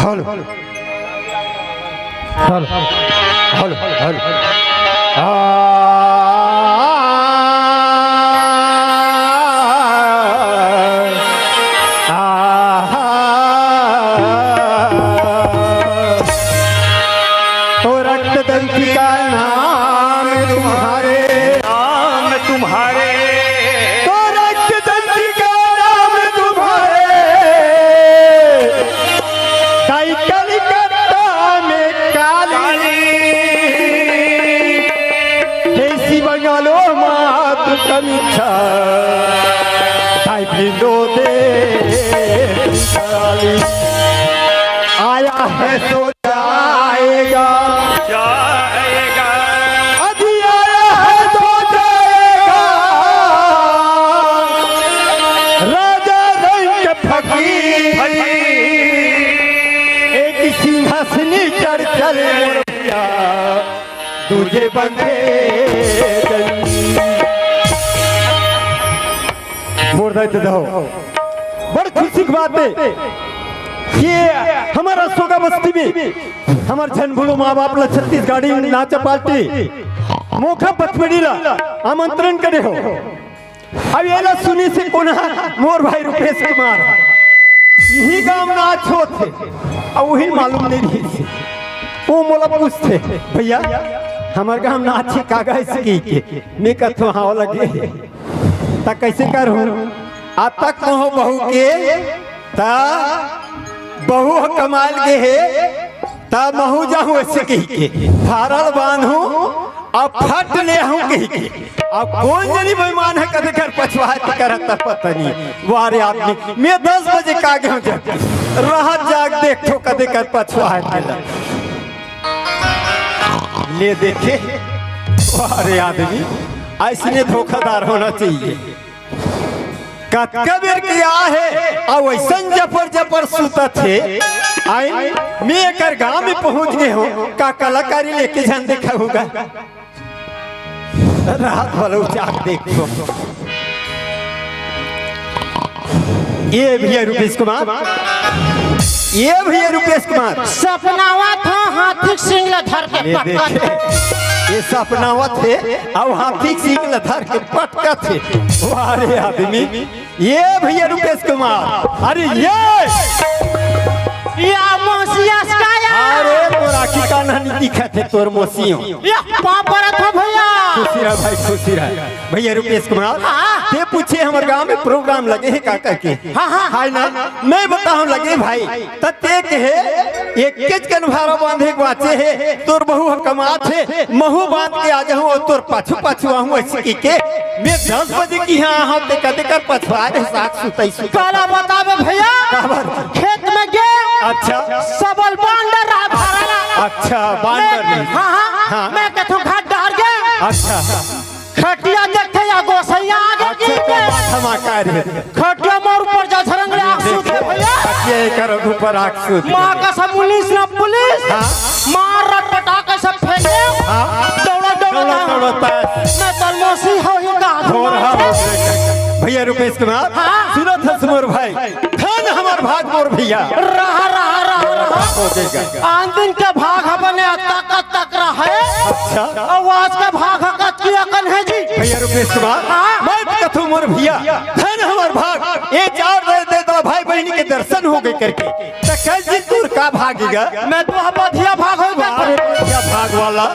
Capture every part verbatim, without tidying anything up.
Hello, hello, hello, hello. आ, आ, आ, तो रक्त दंती का नाम तुम्हारे, नाम तुम्हारे। तो रक्त दंती का नाम तुम्हारे, दाई कलकत्ता में काली, देसी बंगालो मात कनिछा, दाई भिंडो दे काली। आया है तो जाएगा, जाएगा। अभी आया है तो जाएगा। राजा रंग फकीर, फकीर। एक सिंहासनी चढ़ चल मोर भैया, तुझे बंधे गली। मोर दाई दे दहो। बड़ खुशी की बात है कि हमारा सोगा बस्ती में हमर झन भूलो माँ बाप ला छत्तीसगढ़ी नाचा पार्टी मोखा पचमढ़ी ला आमंत्रण करे हो। अब एला सुनी से कोना मोर भाई रुपेश कुमार यही गांव नाच होत हे। अब वही मालूम नहीं रही से वो मोला पूछते, "भैया, हमर गांव नाच हे का?" गाय से की के मैं कथो हाँ लगे। त कइसे करहूँ? अतक महूँ बहू के, त बहू ह कमाल गे हे, त महूँ जाहूँ अइसे कहिके, फारल बांधहूँ अउ फट ले आहूँ कहिके। अब कोन जनी बेईमान हे, कदे कर पछवात करत पता नहीं। वाह रे आदमी, मैं दस बजे का गे हूँ जग, रहत जाग देखथों कदे कर पछवात ले देखे। वाह रे आदमी, अइसने धोखादार होना चाहिए। कतका बेर के आए हे, अउ अइसन जपर जपर सुतत हे। आई, मैं एकर गांव में पहुंच गे हूँ, का कलाकारी लेके झन देखाहूँ गा। रात वाला उचाक देखो। ए भैया रूपेश कुमार, ए भैया रूपेश कुमार। सपनावत हो हाथी के सींग ल धर के ये पटकत देखे, ये सपनावत हे, अउ हाथी के सींग ल धर के पटकत हे। वाह रे आदमी, ए भैया रूपेश कुमार, अरे ये या मौसिया का या। अरे तोर आँखी कान ह नइ दिखत हे, तोर मौसियो। या पाँव परत हो भैया। खुशी रह भाई, खुशी रह। भैया रूपेश कुमार, हाँ। ते पूछे हमर गांव में प्रोग्राम लगे हे का करके? हाँ, हाँ। हाय ना, मैं बताहूँ लगे भाई, त ते कहे, "एकेच कन भारा बांधे के बाचे हे, तोर बहू ह कमात हे, महू बांध के आ जाहूँ अउ तोर पाछू पाछू आहूँ," अइसे कहिके मैं दस बजे के इहाँ आहूँ, ते कते कर पछुआ रे साग सुतई सुतई। काला बताबे भैया, काबर? खेत में गे, अच्छा। सबल बांदर रहा, भारा ला। अच्छा, बांदर मैं, नहीं। हाँ, हाँ, हाँ। मैं कथों घर डहर गे। अच्छा। खटिया देखे या गोसैया आगे अच्छा, गिर तो के। बात हम आकार है। खटिया मोर ऊपर जा झरंग ले आग सूते भैया। खटिया एकर ऊपर आग सूत। माँ कसम पुलिस ना पुलिस। हाँ। मार रट पटा के सब फेंके। हाँ। दौड़ा, दौड़ा, दौड़ा, दौड़ा। दौड़ा, दौड़ा। मैं तलमोसी हो ही का। हो रहा हो। भैया रूपेश कुमार, हाँ। सुनत हस मोर भाई। धन हमर भाग मोर भैया। रहा, रहा, रहा, रहा। हो जाएगा। आन दिन के भाग ह बने अतक अतक रहे। अच्छा। अउ आज के भाग ह कतकी अकन हे जी। भैया रूपेश कुमार, हाँ। मैं तो कथू मोर भैया, धन हमर भाग। ए चार दे, दे दो भाई बहिनी के दर्शन हो गए करके। त कल जी तोर का भागेगा? मैं तो ह बधिया भाग हो गया। अरे बधिया भाग वाला।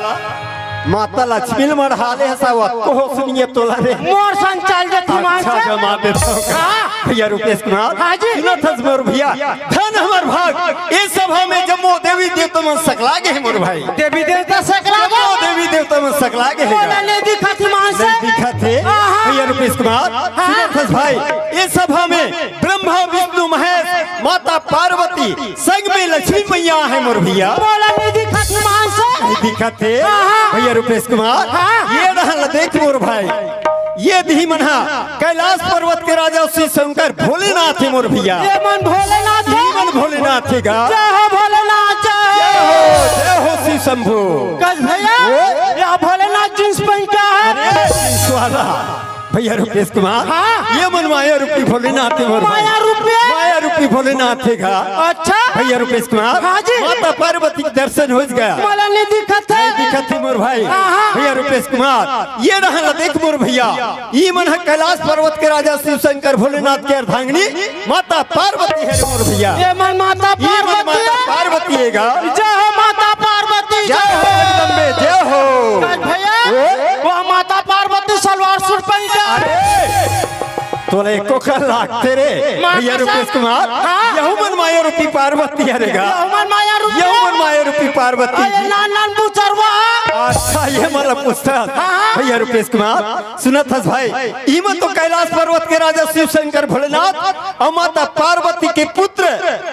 माता लक्ष्मी ल मढ़ा ले हस, अतको होश नइ हे तोला रे। मोर संग चल जथे मान अच्छा, से। जमा देथों। हाँ। भैया रूपेश कुमार, हाँ जी। सुनत हस मोर भैया, धन हमर भाग, ए सभा में जम्मो देवी देवता मन सकला गे हे मोर भाई। देवी देवता सकला गे? जम्मो देवी देवता मन सकला गे हे। मोला नइ दिखत हे मान से। नइ दिखत हे। हाँ, हाँ। भैया रूपेश कुमार, हाँ। सुनत हस भाई, ए सभा में ब्रह्मा विष्णु महेश माता पार्वती संग में लक्ष्मी मैया हे मोर भैया। मोला नइ दिखत हे मान से। नइ दिखत हे। हाँ, हाँ। भैया रूपेश कुमार, हाँ। ये डहन ल देख मोर भाई, ये दिही मन हा कैलाश पर्वत के राजा शिव शंकर भोलेनाथ हे मोर भैया। ये मन भोलेनाथ हे। ये मन भोलेनाथ हे गा। जय हो भोलेनाथ, जय जय हो। हो, जय हो शिव शंभू। कस भैया, ओ? या भोलेनाथ जींस पहिन के हे। अरे, जींस वाला। भैया रूपेश कुमार, हाँ। ये मन माया रूपी भोलेनाथ हे मोर भाई। माया रूपी? माया रूपी भोलेनाथ हे गा। अच्छा। भैया रूपेश कुमार, हाँ जी। माता पार्वती के दर्शन हो गया। मोला नइ दिखत हे। नइ दिखत हे मोर भाई। हाँ, हाँ। भैया रूपेश कुमार, ये डहन ल देख मोर भैया, ई मन ह कैलाश पर्वत के राजा शिव शंकर भोलेनाथ के अर्धांगिनी माता पार्वती हे रे मोर भैया। ये मन माता ये मन पार्वती माता हे। पार्वती हे गा। जय हो माता पार्वती, जय जय हो हो। जगदम्बे, जय हो। कस भैया, ओ? वो माता पार्वती सलवार सूट पहिन के। अरे, तोला एको कन लागथे रे। माँ भैया कसम। रूपेश कुमार, हाँ। यहू मन माया रूपी पार्वती हे रे गा। यहू मन माया रूपी। यहू मन माया रूपी पार्वती अरे जी। नान नान बुचरवा। अच्छा, ये मन ल पूछत हस। हाँ। भैया रूपेश कुमार, सुनत हस भाई, ई मन तो कैलाश पर्वत के राजा शिव शंकर भोलेनाथ अउ माता पार्वती के पुत्र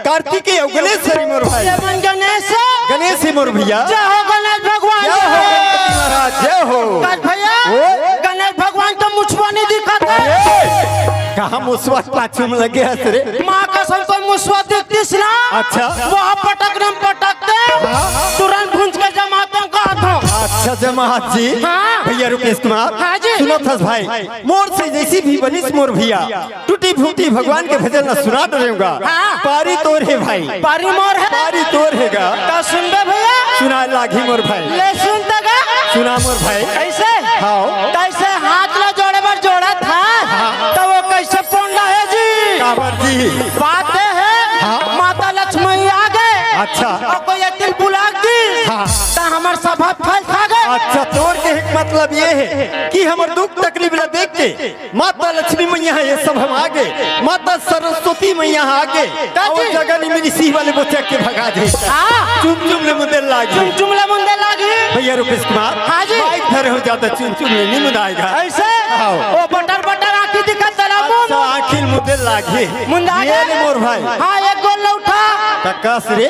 कार्तिकेय अउ गणेश हरे मोर भाई। ये मन गणेश। गणेश हे मोर भैया। जय हो गणेश भगवान, जय हो जय हो। गणपति महाराज, जय हो। कस भैया, ओ? गणेश भगवान तो मुछवा नइ दिखत हे। ए, कहाँ मुछवा पाछू में लगे हस रे? माँ कसम तो मुछवा दिखतिस ना। अच्छा। वहाँ पटक न पटक दे। हाँ। तुरंत भूंज के जमात में का था। अच्छा जमात जी। हाँ। भैया रूपेश कुमार। हाँ जी। सुनत हस भाई, मोर से जइसे भी बनिस मोर भैया, टूटी फूटी भगवान के भजन ल सुना डरेंव गा। हाँ। पारी तोर हे भाई। पारी मोर हे। पारी तोर हे गा। त सुनबे भैया। सुनाय लागही मोर भाई। ले सुन त गा। सुना मोर भाई। कइसे? हाँ। कइसे हाथ ल जोड़े बर जोड़त हे? हाँ। त वो कइसे पोंडा हे जी? काबर जी? बात ये हे, हाँ। माता लक्ष्मी आ गे। अच्छा। अउ कोई अतिल बुला दी। हाँ। त हमर सभा फल खा गे। अच्छा, तोर कहे के मतलब ये हे कि हमर दुख तकलीफ ल देख के माता लक्ष्मी मैया ह ये सभा म आ गे, माता सरस्वती मैया ह आ गे, काजी? अउ जगह नइ मिलिस इही वाले बोचक के भगा दे। हाँ। चुम चुम ले मुंदे लागही। चुम चुम ले मुंदे लागही। भैया रूपेश कुमार, हाँ जी। माइक धरे हो जादा चुम चुम ले नइ मुंदाय गा। अइसे? हाँ। ओ बटर बटर आँखी दिखत तेला मुंद। अच्छा, आँखी ल मुंदे लागही। मुंदा ये गे। ले मोर भाई। हाँ, एक गोड़ ल उठा। त कस रे,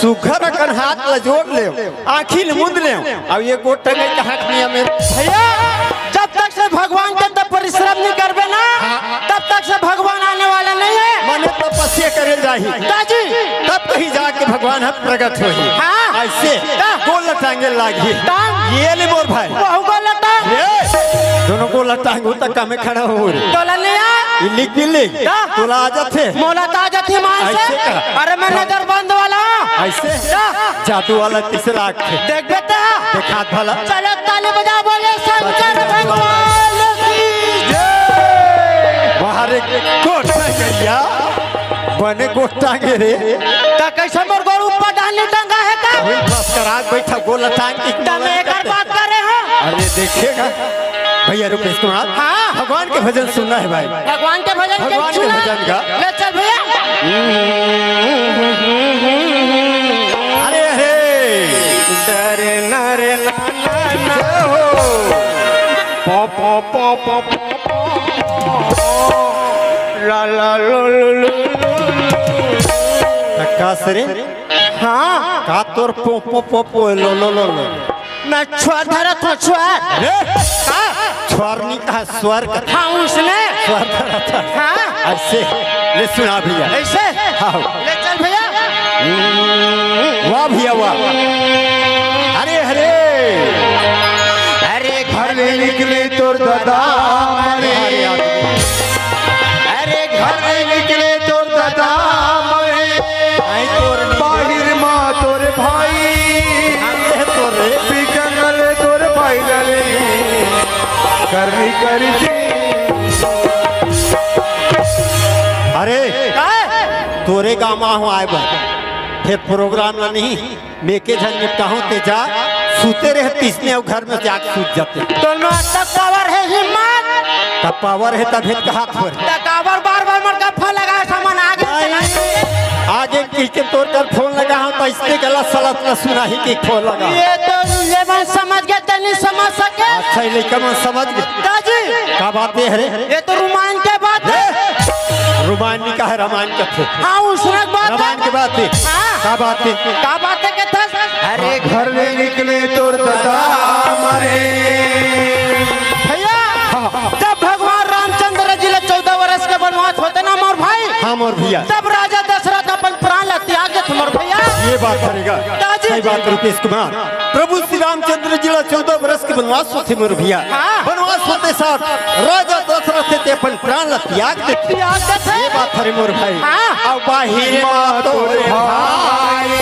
सुघर अकन हाथ ल जोड़ ले। आँखी ल मुंद लेंव, अउ ये गोड़ टंगई कहाँ के नियम हे? भैया, जब तक से भगवान के तब परिश्रम नइ करबे ना, हाँ। तब तक से भगवान आने वाला नइ हे। माने तपस्या करे जाही। काजी। तब कहीं जाके भगवान ह प्रगट होही। हाँ। अइसे का? गोड़ ल टांगे लागही। टांग। ये ले मोर भाई। वहू गोड़ ल टांग। ये। दोनों गोला टांगू तक कमे खड़ा हो रे। तोला नहीं आ? इलिक बिलिक। का? तोला आ जाथे? मोला तो आ जाथे मान से। ऐसे का? अरे मैं नजरबंद वाला हूँ। ऐसे? का? जादू वाला तीसरा आँख। देख बेटा। देखा भला। चलो ताली बजा बोले शंकर भगवान की। जय। बाहर एक कोट गैया। बने गोटा के रे। त कैसे मोर गोड़ ऊपर डालने टंगा है का? वही बस करा बैठा गोला टांग के। त मैं एकर बात करे हूँ। अरे देखेगा भैया रुपेश कुमार। हाँ। भगवान के भजन सुनना है भाई। भगवान के भजन के भगवान के सुना। भजन का। ले चल भैया। अरे अरे। डरे ना रे ना ना ना। जय हो। पो पो पो पो पो पो। ला ला लो लो लो लो लो। का से रे? हाँ। का तोर पो पो पो पो लो लो लो लो। मैं छुआर धरत हूँ, छुआर। रे? का? छुआर नहीं कहा, स्वर का। हाँ, उसने। स्वर धरत है। हाँ। ऐसे, ले सुना भैया। ऐसे? हाँ। ले चल भैया। वाह भैया, वाह। अरे, अरे। अरे, घर ले निकले तोर दादा मरे। अरे, अरे। अरे, घर ले निकले तोर दादा मरे। आई तोर नहीं। बाहिर मा तोर भाई। आंदे तोरे। पी जंगल तोर भाई डाले। करनी करी जी। अरे, का? तोरे गाँव मा हूँ आए बर। फिर प्रोग्राम ला नहीं। मेके झन निपटाहूँ ते जा, सूते रहे तिसने अउ घर में जाके सूत जाते। तोर में अतक पावर है हिम्मत? तब पावर है तभे तो कहा थोर। त काबर बार बार मोर गप्पा लगाए सामान आगे भाई, चला। आगे की के तोर कर फोन लगा हूँ तो इसने गला सलत न सुना ही कि फोन लगा। ये तो ये मैं समझ गया, ते नहीं समझ सके। अच्छा, ये लइका मन समझ गए। दाजी। का बात है रे? ये तो रुमान के बात है। ए, रुमान नहीं कहा, रामायण का थे। हाँ, उसने बात है। रामायण के बात है। हाँ। का बात है? का बात है के था? अरे घर ले निकले तोर दादा मरे। भैया, हाँ। जब भगवान रामचंद्र जी ला चौदह वर्ष के वनवास होते ना मोर भाई, हाँ मोर भैया। तब राजा दशरथ अपन प्राण ला त्याग देथे मोर भैया। ये बात करेगा। दाजी। सही बात रुपेश कुमार। प्रभु श्री रामचंद्र जी ला चौदह वर्ष के वनवास होथे मोर भैया। हाँ। वनवास होते साथ राजा दशरथ ते अपन प्राण ला त्याग देथे। त्याग देथे। ये बात हरे मोर भाई। हाँ। अब बाहिर मा तोर भाई।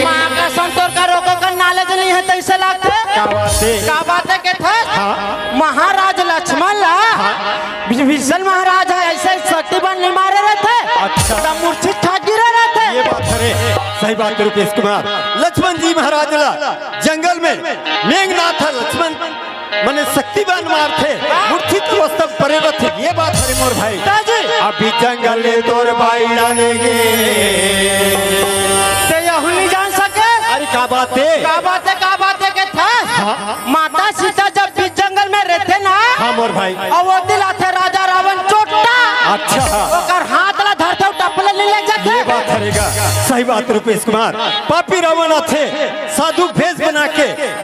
माँ कसम तोर का रोको का knowledge नहीं है, तैसे लागथे। का बात है? का बात है के था? हाँ। महाराज लक्ष्मण ला हाँ। विभीषण महाराज ह ऐसे शक्ति बाण नहीं मारे रहथे। अच्छा। त मूर्छित ठाक गिरे रहथे। ये बात हरे, सही बात है रुपेश कुमार। लक्ष्मण जी महाराज ला जंगल में मेघनाथ ह लक्ष्मण मने शक्ति बाण मारथे, मूर्छित अवस्था में परे रहथे। ये बात हरे मोर भाई। दाजी। अभी जंगल ले तोर भाई डालेंगे। ते यहू नहीं जान सके। अरे का बात है? का बात है, का बात है के था? हाँ। माता सीता जब बीच जंगल में रहथे ना, हाँ मोर भाई। अउ वो दिलाथे राजा रावण चोट्टा। अच्छा। ओकर हाथ ला धरथे, टपले ले जाथे। ये बात हरे गा। सही बात रुपेश कुमार। पापी रावण आथे, साधु भेष बना के